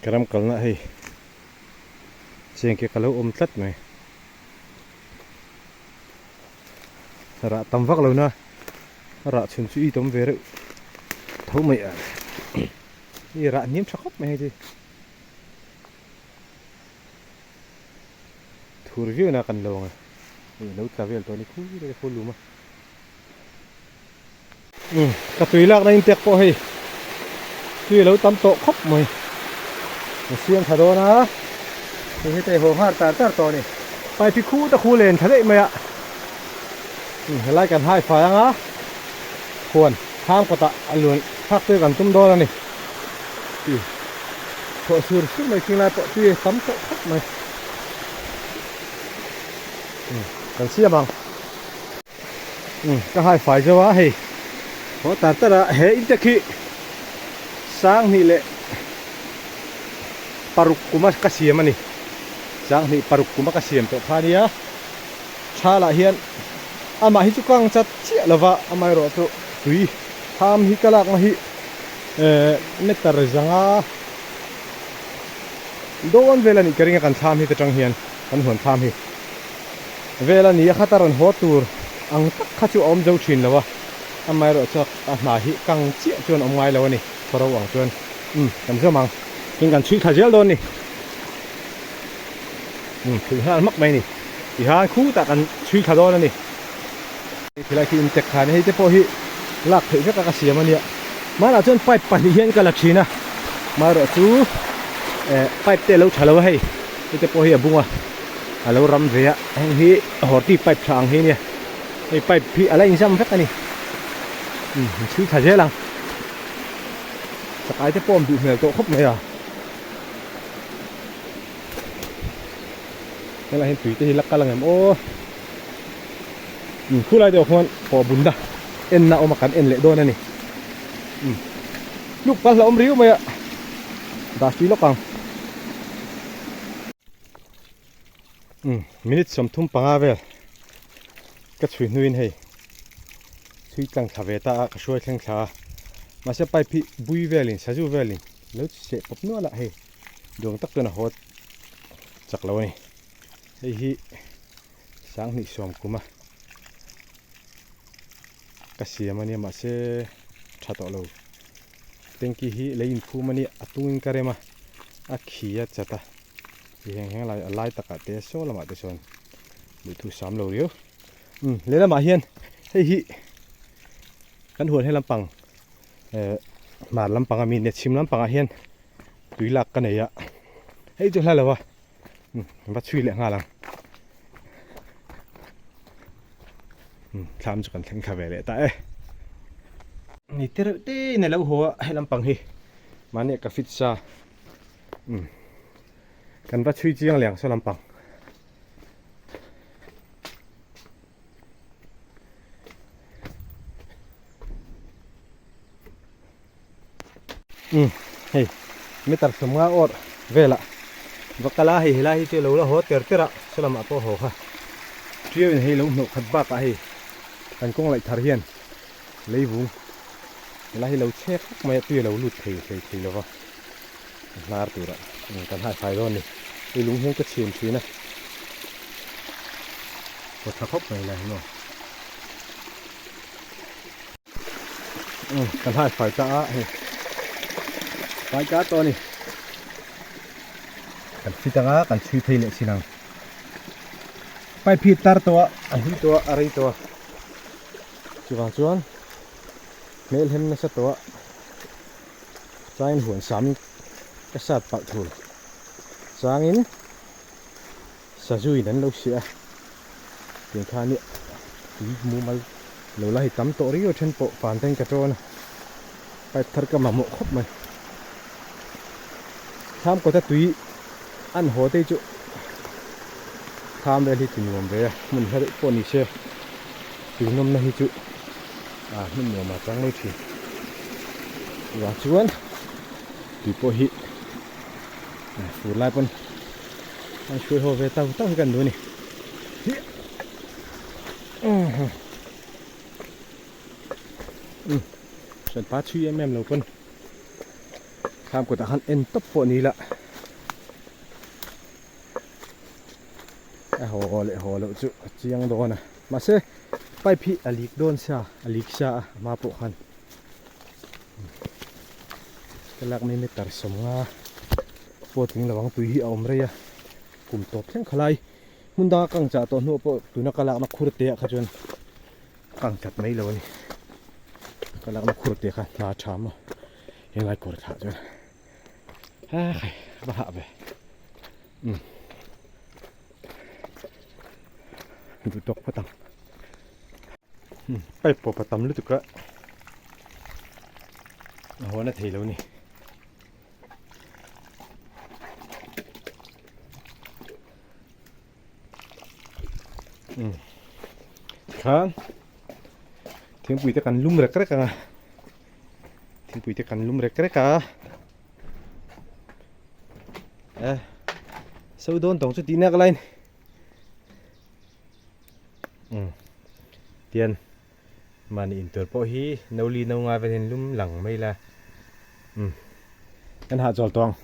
Ka ram kalna hei chengke ka lo awm tlat mai. Rah tam vak lo na a rah chhun chu i tawm ve reuh tho mai a. I rah hniam tha khawp mai hei chu. Thur viau na kan lo ang a. Hei lo tla vel tawh a ni khu reng a khu lum a. Umm ka tui lakna in tek pawh hei tui alo tam tawh khawp mai a siam tha dawn a hei heta i haw nghal tar tar tawh a ni pipe hi khu ta khu len tha daih mai a umm helai kan hai fai ang a huan thlam kawtah a luan thlak te kan tum dawn a ni tui chhuah sur sur mai khing lai pawh tui a tam tawh khawp mai umm kan siam ang. Umm ka hai fai zo a hei haw tar tar a he in te khi sanghnih leh paruk kuma ka siam a ni sanghnih paruk kuma ka siam tawh kha a nia thalah hian amah hi chu kang chat chiah lova amaherawh chu tui tham hi ka lakna hi ehh meter zanga dawn vel a nih ka ring a kan thlam hi te tang hian kan huan thlam hi. Vel a ni a khata rawn haw tur ang tak kha chu a awm zo thin lo a, amaherawh chu a hna hi kang chiah chuan awm ngai lo a ni, khaw ro ang chuan umm kan zawm ang, tin kan chhui thla zel dawn a ni, umm chhui nghal hmak mai a ni, tihian khutah kan chhui thla dawn a ni. Khilai khi intek khan hei te pawh hi lak theih vek a ka siam a nia, hmanah chuan pipe pahnih hian ka la thin a, amaherawh chu eh pipe te a lo tha lo a hei, hei te pawh hi a bung a. A lo ram ve a heng hi horti pipe tha ang hi ania hei pipe hi a la inzam vek a ni umm an chhui thla zel ang chakai te pawh awm duh hmel tawh khawp mai a helai hian tui te hi la kal ang em aw umm khulai deuh khuan pawh bun na en na awm a kan en leh dawn a ni umm tluk pal hlauhawm riau mai a dah tui lawk ang. Umm minute 35 vel ka chhui hnuin hei chhui tlang thla ve ta a ka hruai thleng thla a mahse pipe hi bui velin sazu velin lo seh pawp nual a hei duang tak chuan a haw chak lo a ni hei hi sanghnih sawm kum a ka siam a nia mahse tha tawh lo tanky hi lei inphum a nia a tungin ka rem a a khi a chat a. Ti heng heng lai a lai takah te saw lamah te chuan duhthu sam lo riau. Umm lehlamah hian hei hi kan huan he lampang eh hmar lampang ami nia chhim lampangah hian tui lak ka nei a hei chu hla lo a umm va chhui leh nghal ang. Umm thlam chu kan thleng thla ve leh ta e. Ni te reuh te in a lo haw a he lampang hi mahni a ka fit sa. Umm kan va chhui chiang leh ang saw lampang. Umm hei meter 50 awr velah va kal a hei helai hi chu lo la haw ter ter a saw lamah pawh haw kha ṭiau in hei lo hnawh khat bakah hei kan kawng laih thar hian leivung helai hi lo chhek vak mai a tui a lo lut thei thei thei lova. A hnar turah kan hai fai dawn a ni. Hei lung hian ka chhin thin a. Kaw tha khawp mai lai hi maw. Kan hai fai ta a hei. Fai ta tawh a ni. Kan fit anga kan chhui phei leh chin ang. Pipe hi tar tawh a, a hlui tawh a, a rei tawh a. Chuvang chuan hmel hem nasa tawh a. Changin huan sam ka sat palh thul. Changin sazuin an lo siah a, tiang khan i tui mumal lo la hi tam tawh riau then pawh van ten ka tawn a, pipe thar ka mamawh khawp mai. Thlam kawta tui an haw te chu thlam vel hi ti nuam ve a, hmun hla deuh pawh ni se tui nawmna hi chu a hmun nuam a chang mai thin. Chuvang chuan tui pawh hi fur lai pawn an hruai haw ve tau tau hi kan duh a ni. Hranpa chhui em em lo pawn. Thlam kutah khan en tawp pawh ni ila a haw leh haw loh chu a chiang dawn a mahse pipe hi a leak dawn sia a leak sia a hma pawh khan ka lak mai meter sawmnga pawh tling lo ang tui hi a awm rei a kum tawp thleng khalai hmun danga kang chah tawh hnuah pawh tuna ka lakna khur te ah kha chuan kang chat mai lo a ni ka lakna khur te kha hna tha maw henglai kawr thlah chuan ha khai va hah ve um duh tawk phawt ang um pipe pawh pa tam lutuk a a hawn a thei lo a ni. Tikhan thingpui te kan lum rek rek ang a thingpui te kan lum rek rek a e so dawn tawng chu tih nak lain um tian mahni intur pawh hi no li no nga velin lum lang mai la um kan hahchawl tawng.